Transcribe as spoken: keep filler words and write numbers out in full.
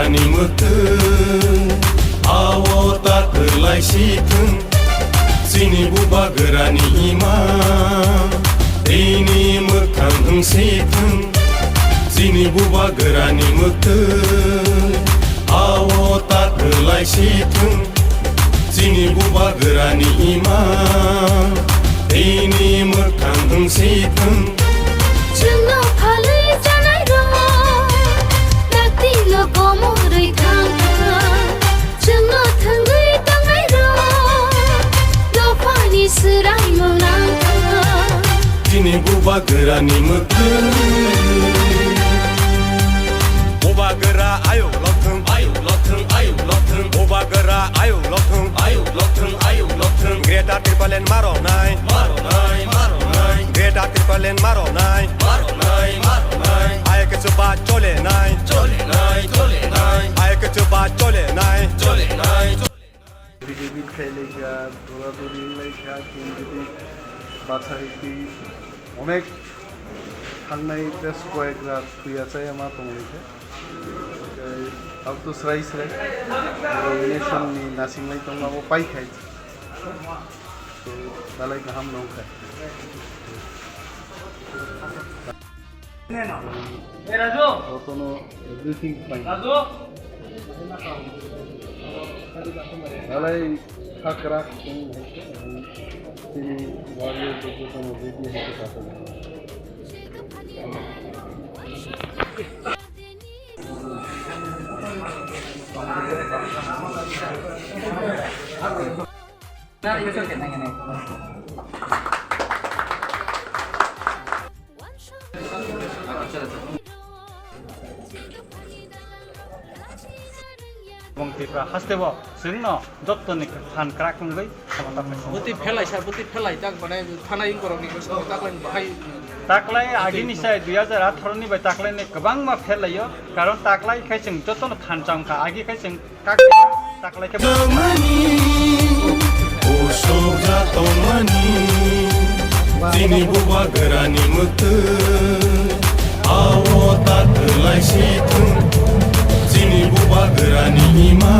Ni mwktwi, ao ta kwlai si thung. Chini bubagrani ima, tini mwkhang wng si thung. Chini bubagrani mwktwi, ao ta kwlai si thung. Chini bubagrani ima, tini mwkhang wng si thung. Chwngno phalwi chanai rok, dakti no komorwi thang thang. Chwngno thwngwi tongnai rok, dophani swraimung nang thang. Chini bubagrani mwktwi. Bubagra ayuk lokthwng, ayuk lokthwng, ayuk lokthwng. Bubagra ayuk lokthwng, ayuk lokthwng, ayuk lokthwng. Greater Tipraland maronai, maronai, maronai. Greater Tipraland maronai, maronai, maronai. Ayuk chuba cholenai, cholenai, cholenai. Ayuk chuba cholenai, cholenai, cholenai. Bidibit khailai kha, dora dori wnglaikha, chwng bidi bathai twi onek thangnai bes koyek rat thwiya chaya ma tonglaikha. Tei auto srai srai nomination ni nasinglai tongma bo paikhai. So, dalai kaham nongkha. Jotono everything fine. Dalai khakrak tong hai khe, tini warrior jotono ready hai khe. Bong Tripura haste bo chwngno jottoni phan kwrak wngwi khama ta paisa. Bwtwi phelai sir, bwtwi phelai tak bane thanai borokni bwskango taklai bahai. Taklai agini sai dui hajar atharo ni bai taklai ni kwbangma phelaio, karon taklai khai chwng jotono thansa wngkha, agi khai chwng Taklai khe mani, usuk ja tongmani. Chini bubagrani mwktwi, ao ta kwlai si thung. Chini bubagrani ima,